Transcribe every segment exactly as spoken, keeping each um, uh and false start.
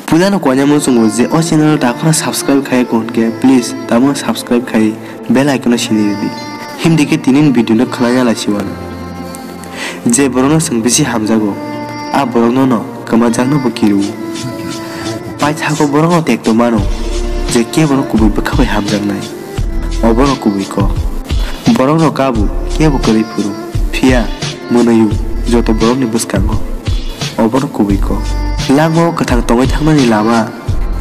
Puila no koina muchungo je o channel o takhorno subscribe khai kho hwnkhe, please tamo subscribe khai bell icon no sini ridi. Himdi khe tini ni video no khwlai ya lai siwano. Je borok no chwng bisi hamjago, a borok no no kwmajakno bo kiru. Paithago borok no tekto mano je kebo no kubui bwkha bai hamjaknai. Obono kubui kok. Borok no kabu kebo kwrwi phuru. Phiya mwnwi-o joto borokni bwskango. Obono kubui kok. Langmao kwthang tongwi thangmani lama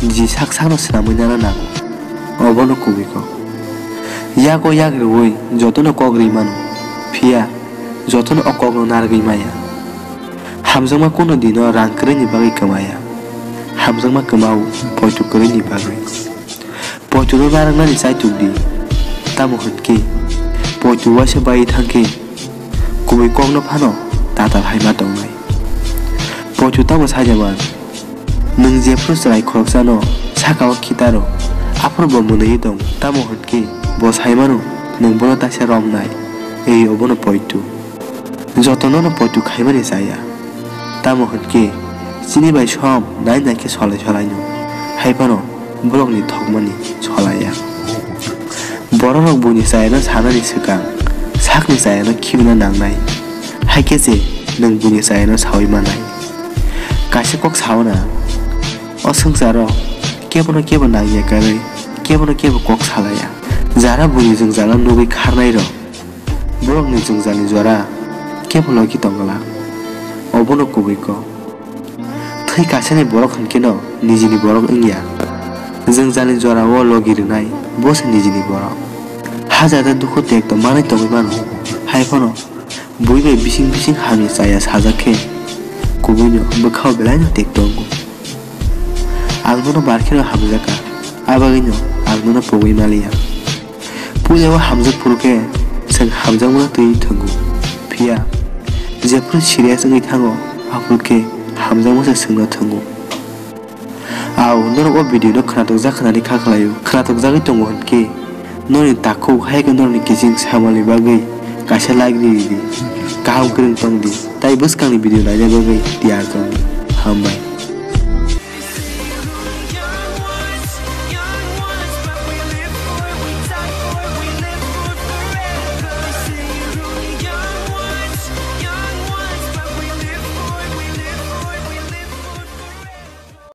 niji sak sakno swnamwi nana nango. Obono kubui kok. Yago yak rwui jotono kok rwi mano. Phiya jotono o kokno narwgwi maya. Hamjakma kuno dino rang kwrwini bagwi kwmaya. Hamjakma kwmao poito kwrwini bagwi. Poito no narwknani chaituk di. Tamo hwnkhe poito uaisa bai thangkhe kubui kokno phano tatal hai ma tongnai. Poito tamo saida man? Nwng jephru chwrai khoroksano saka-o khitaro, aphuru bo mwnwi tong, tamo hwnkhe bo sai mano nwng bono taisa romnai, ei obono poito. Jotono no poito khaimani chaya, tamo hwnkhe chini bai som nai nai khe solai solaino, hai phano borokni thokmani solaiya. Bororok buini chayano sanani swkang sakni chayano khibina nangnai, hai khe se nwng buini chayano saui manai. Kaisa kok sao na, o swngcharo kebono kebo nangya karwi kebono kebo kok salaiya. Jara buini jwngjalo nugwi kharnairok, borokni jwngjalni jora kebo logi tong glak, obono kubui kok. Thwi kasani borok hwnkhe no nijini borok wngya. Jwngjalni jorao logi rwnai bo se nijini borok. Hajar ta dukhu tekto manwi tongwi mano, hai phano bui bai bising bising hamya chaya sajak khe kubuino bwkhao belaino tekto wngo. Ang nono bar kheno hamjakha, a bagwino ang nono pogwi maliya. Puila o hamjak phuru khe chwng hamjakmano twi thwngo, phiya jephru serious wngwi thango, aphuru khe hamjakma se chwngno thwngo. Au, norok o video no khwnathokjak hwnani kha khlaio. Khwnathokjagwi tongo hwnkhe norokni takhuk hai khe norokni kiching samalni bagwi kaisa like ri ridi. Kaham kwrwng tong di, tai bwskangni video naina bagwi tiyar tong di. Hambai.